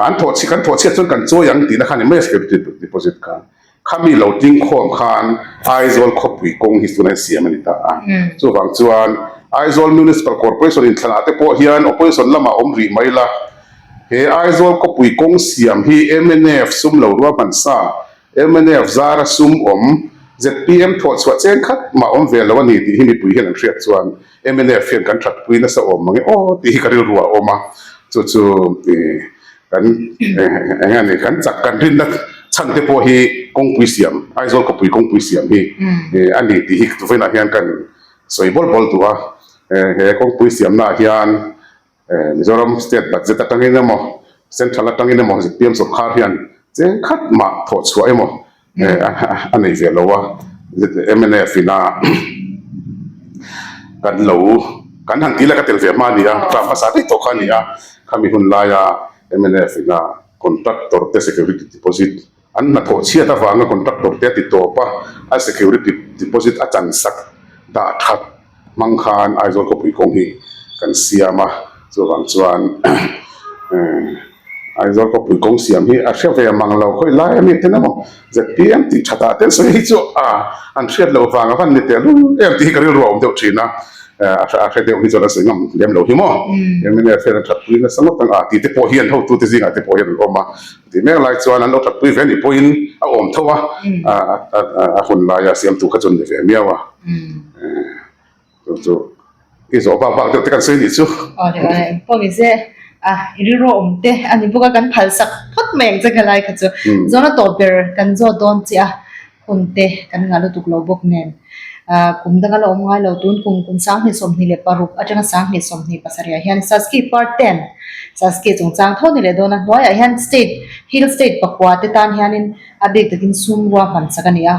an thawh chhi kan thawh chhiat chuan kan chawi ang tihna kha a ni mai a security deposit kha, khami lo tingkhawm khan Aizawl khawpui kawng hi tunah hian siam a ni ta a, chuvang chuan. Aizawl Municipal Corporation inthlanah te pawh hian opposition lamah awm rih mai la. He Aizawl khawpui kawng siam hi mnf sum lo ruahman sa, mnf zara sum awm, zpm thawhchhuah cheng khat mah awm ve lo a ni tih hi mipui hian an hriat chuan mnf hian kan thatpui nasa awm mang e aw tih hi ka rilru a awm a, chu chu kan eng a ni kan chak kan rinna chhan te pawh hi kawngpui siam, Aizawl khawpui kawngpui siam hi a ni tih hi vawiinah hian kan sawi bawl bawl duh a, he kawngpui siamnaah hian Mizoram state budget atangin emaw central atangin emaw zpm sorkar hian cheng khat mah thawh chhuah emaw a nei ve lo a, mnf ina kan lo kan han tih la ka tel ve hma a ni a, term hmasa daih tawh kha a ni a, khami hun laia mnf ina contractor te security deposit An hnathawh chhiat avanga contractor te a ti tawp a, a security deposit a chan sak dah that hmang khan Aizawl khawpui kawng hi kan siam a, chuvang chuan Aizawl khawpui kawng siam hi a hre ve mang lo khawi lai a mi ten emaw zpm tih that ah ten sawi hi chu a an hriat loh vang a van ni teh lul em tih hi ka rilru a awm deuh thin a, a hre deuh hi chuan a sawi ngam lem lo hi maw mnf hian a thatpui nasa ngawt ang a tih te pawh hian hotute zingah te pawh hian an awm a. Tih mek lai chuan an lo thatpui ve nih pawhin a awm tho a, a hun laia siamtu kha chu an ni ve miau a. Chu chu i zawh bak bak deuh te kan sawi nih chu. Aw le aw le, pawh ni se a i rilru awm te a ni bawk a, kan phal sak phawt mai ang che ka lai kha chu. Zawhna tawp ber kan zawt dawn chiah a. Hun te kan ngah lutuk lo bawk nen kum danga la awm ngai lo tun kum kum 2026 atanga 2027 ah hian Saski part ten Saski chungchang tho ni leh dawn a hnuaiah hian state hill state pakua te tan hianin a bik takin sum ruahman sak a ni a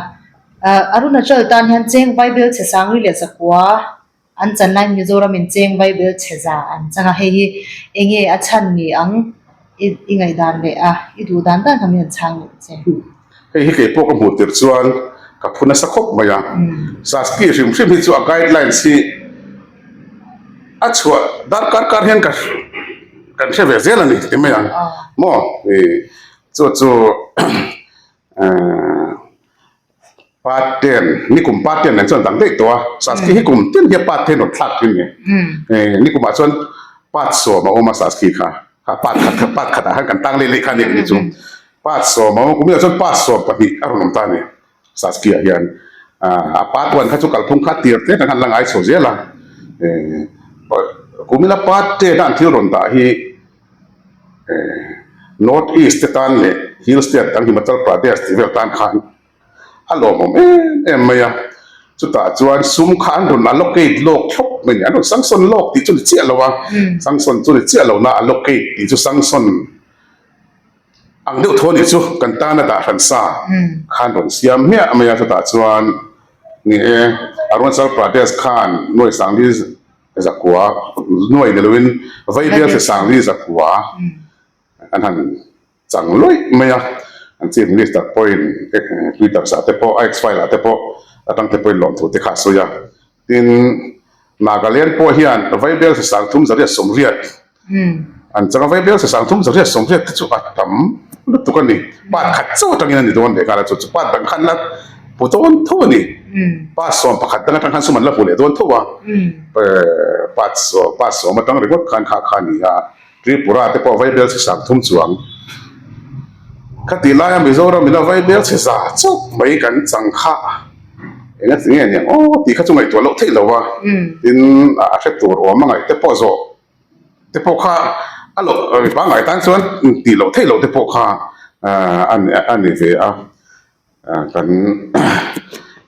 Arunachal tan hian cheng vaibel chhe sangri leh zakua An chan laiin Mizoram in cheng vaibel chhe za an chang a, hei hi enge a chhan ni ang i i ngaihdan leh a, i duh dan dan kha min an chhang leh che. Hei hi kei pawh ka hmuh tirh chuan ka phu nasa khawp mai a, Saski hrim hrim hi chu a guidelines hi a chhuah darkar kar hian ka kan hre ve zel a ni ti mai ang maw i chu chu Part ten, nikum part ten nen chuan dang daih tawh a, Saski hi kum tin hian part ten rawn thlak thin ni. Nikumah chuan part sawm a awm a Saski kha, kha part khat kha part khatah khan kan tang leh leh kha nia ni chu. Part sawm a awm a, kum inah chuan part sawm pahnih a rawn awm ta a ni Saski ah hian. A part one kha chu kalphung kha tir te kan han la ngai chho zel a, kum ila part ten a an thil rawn dah hi North East te tan leh Hill State dang Himachal Pradesh tih vel tan khan a lawmawm em em mai a, chutah chuan sum kha an rawn allocate lawk thlawp mai a ni, an rawn sanction lawk tih chu ni chiah lo a, sanction chu ni chiah lo na allocate tih chu sanction ang deuh tho a nih chu kan tana dah hran sa khan rawn siam hmiah mai a, chutah chuan ni e Arunachal Pradesh khan nuai sangli Zakua nuai ni loin Vaibial Hrisangli Zakua an han chang luih mai a, an Chief Minister pawhin Twitter ah te pawh a X-file ah te pawh atang te pawhin lawmthu te kha a sawi a. Tin, Nagaland pawh hian Vaibial Hrisang thum zariat sawmriat An changa vai bial sasang thum zariat sawmriat te chu a tam lutuk a ni. Part khat chauh atangin a ni dawn leh nghal a, chu chu part dang khan la hmu dawn tho a ni. Part sawm pakhat dang atang khan sum an la hmu leh dawn tho a. Part sawm part sawm atang ringawt khan kha kha a ni a. Tripura te pawh vai bial sasang thum chuang khatih laia Mizoram ina vai bial chhe za chauh mai kan chang kha eng a ti nge niang aw tih kha chu ngaihtuah loh theih lo a. Tin a hre tur awm a ngaih te pawh zawh. te pawh kha a loh pangngai tan chuan tih loh theih loh te pawh kha a ni ve a, kan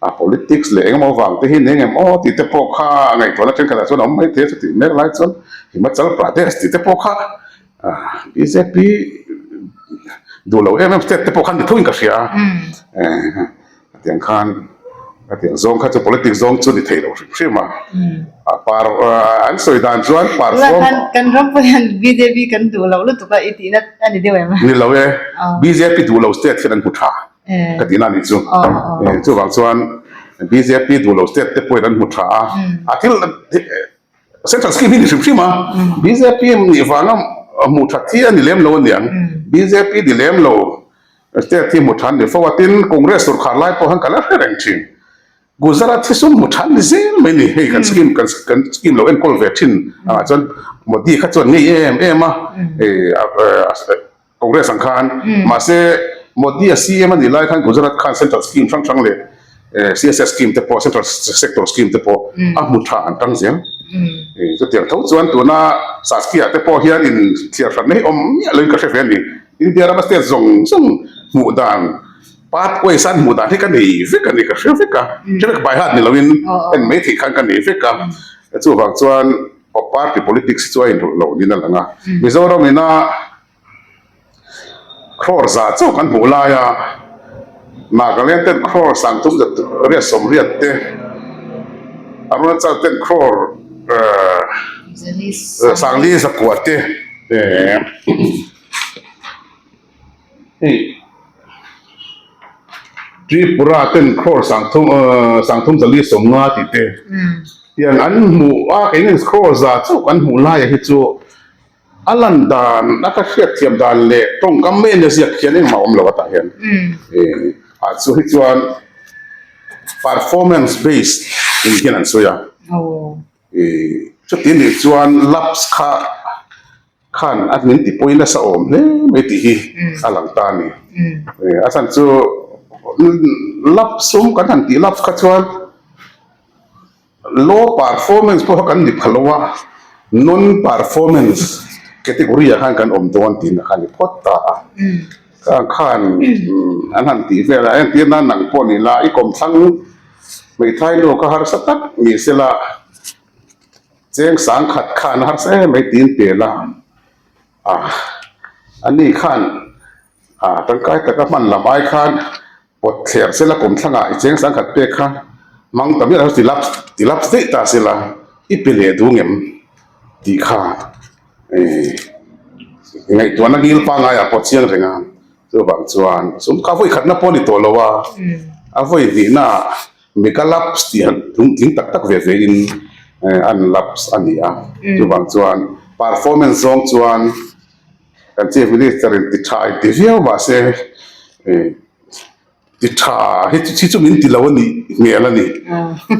a politics leh engemaw vang te hi ni engem aw tih te pawh kha ngaihtuahna thenkhatah chuan a awm mai thei a chutih mek lai chuan Himachal Pradesh tih te pawh kha bjp duh lo em em state te pawh kha ni thoin ka hria a. Hetiang khan hetiang zawng kha chu politics zawng chu ni thei lo hrim hrim a. A par an sawi dan chuan par sawm. Kan kan ram pawh hian bjp kan duh lo lutuk a i tihna a ni deuh em? Ni lo e. Bjp duh lo state hian an hmu tha ka tihna a nih chu. Chuvang chuan bjp duh lo state te pawhin an hmu tha a. A thil Central scheme hi ni hrim hrim a, bjp nih vanga hmuh that hi a ni lem lo aniang. Bjp ni lem lo state hi hmu than ni fo a, tin Congress sorkar lai pawh khan ka la hre reng thin. Gujarat hi sum hmu than ni zel mai ni. Hei kan scheme kan kan scheme lo enkawl ve thin angah chuan Modi kha chuan ngei em em a Congress ang khan mahse Modi a CM a nih lai khan Gujarat khan central scheme hrang hrang leh CSS scheme te pawh central sector scheme te pawh a hmu tha an tang zel. Chutiang tho chuan tuna Saskia te pawh hian in thliar hran mai awm miah loin ka hre ve a ni. India rama state zawng zawng hmuh dan pathways an hmuh dan hi ka nei vek a ni ka hre vek a. Hre vek by heart ni loin en mai theih khan ka nei vek a. Chuvang chuan party politics hi chu a inrawlh loh niin a lang a. Mizoram ina Crore za chauh kan hmuh lai a, Nagaland ten crore sangthum zat riat sawmriat te, Arunachal ten crore sangli zakua te hei Tripura ten crore sangthum sangthum zali sawmnga tih te tiang an hmuh a keini crore za chauh kan hmuh lai ah hi chu. A lan dan a ka hriat thiam dan leh tawngkam mai ania ziak hian engmah a awm lo a tah hian ah chu hi chuan performance based in hian an sawi a chuti nih chuan laps kha khan a min ti pawi nasa awm hle mai tih hi a lang ta a ni a chhan chu laps awm kan han tih laps kha chuan. Low performance pawh kha kan ni pha lo a, non performance category ah khan kan awm dawn tihna kha a ni phawt ta a. Khang khan an han tih vel a, entir nan nang pawh ni la i kawmthlang hmeithai nu kha harsa tak ni sela cheng sangkhat khan harsa em mai tiin pel a, ah ani khan ah tangkai taka hman lam ai khan Pawt thler sela kum thlangah i cheng sangkhat pek kha mang ta miah lo ti laps ti laps daih ta sela i pe leh duh ngem tih kha eh ngaihtuahna ngil pangaiah pawh chiang reng a chuvang chuan sum kha vawi khatna pawh a ni tawh lo a a vawi hnihnaah mega laps tih han lungtling tak tak ve ve in eh an laps a ni a chuvang chuan performance zawng chuan. Kan Chief Minister in ti tha in ti viau mahse eh ti tha hi hi chu min ti lo a nih hmel a ni.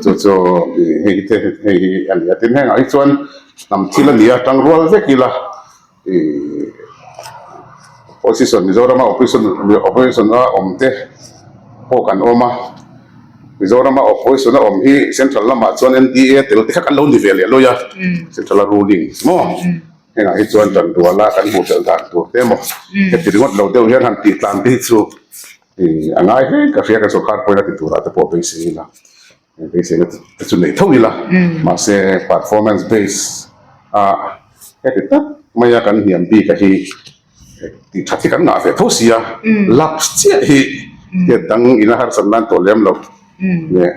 Chu chu hei te hei hi a ni a tin hengah hi chuan hnam thil a ni a tangrual vek ila ih opposition Mizorama opposition opposition a awm te pawh kan awm a Mizorama opposition a awm hi central lamah chuan N_D_A tel te kha kan lo ni ve leh lawi a central a ruling maw. Hengah hi chuan tan ruala kan hmuh belh dan tur te emaw heti ringawt lo deuh hian han tih tlan te hi chu ih a ngai hle ka hria kan sorkar pawhin a ti turah te pawh beisei ila beiseina te chu nei tho ila mahse performance base a heti tak maia kan hniam bik a hi tih that hi kan ngah ve tho sia laps chiah hi tiat dang ina harsat nan tawh lem lo leh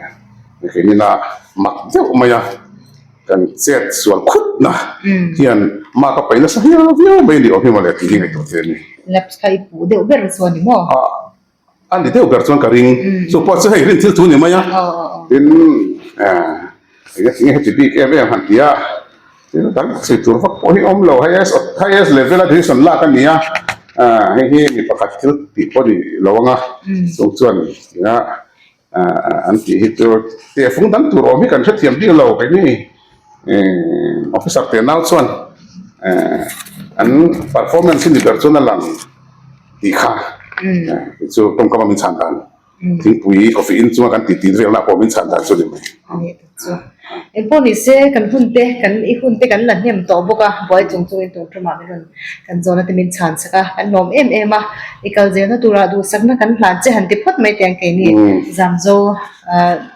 keinin a mak deuh mai a. Kan chet sual khutna hian mark a paih nasa hial viau mai a ni awm hi mawle tih hi ngaihtuah thei a ni. Laps kha i puh deuh ber chuan ni maw? A ni deuh ber chuan ka ring. Chu pawh chu hei rin thil thu ni mai a. Tin enge tinge heti bik em em han ti a, thil dang chhui tur vak pawh hi awm lo. Highest highest level a decision lak a ni a, hei hi mi pakhat thil tih pawh ni lo ang a, chung chuan tia An tih hi chu tehfung dang tur awm hi kan hrethiam bik lo keini officer te nau chuan an performance hi ni ber chuan a lang tih kha tih chu tawngkam a min chhan dan thingpui coffee in chunga kan titi velna pawh min chhan dan chu ni mai. Engpawh ni se kan hun te kan i hun te kan la hnem tawh bawk a buai chung chungin tun ṭumah min rawn Kan zawhna te min chhan chak a, kan lawm em em a, i kal zelna turah duhsakna kan hlan che han ti phawt mai teh ang keini Zamzo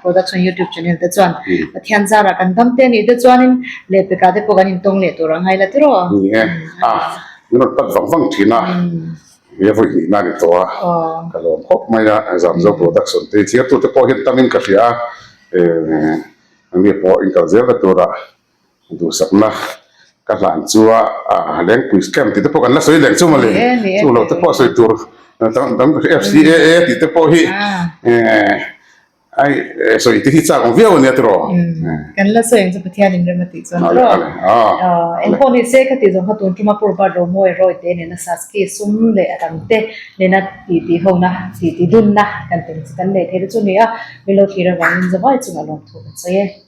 Production YouTube channel te chuan Pathian zarah kan dam te a nih te chuanin lehpekah te pawh kan intawng leh tur ang ngaila tiraw? Ni e, a min rawn pat vang vang thin a, he vawi hnihna a ni tawh a, ka lawm khawp mai a, Zamzo Production te chhiartute pawh hian tamin ka hria a, anni pawh inkal zelna turah Duhsakna ka hlan chu a lengpui scam tih te pawh kan la sawi leh chu mawle chu lo te pawh sawi tur dang dang FCAA tih te pawh hi eh Ai sawi te hi chak ang viau ania tiraw. Kan la sawi ang chu Pathian in rem a tih chuan tiraw. Engpawh ni se ka tih zawng kha tun tuma Pu Robert Romawi Rawite nena Saski sum leh a dang te nena ti ti hona ti ti dunna kan tum chu kan nei thei te chu ni a, min lo thlir avangin zavai chungah lawmthu kan sawi e.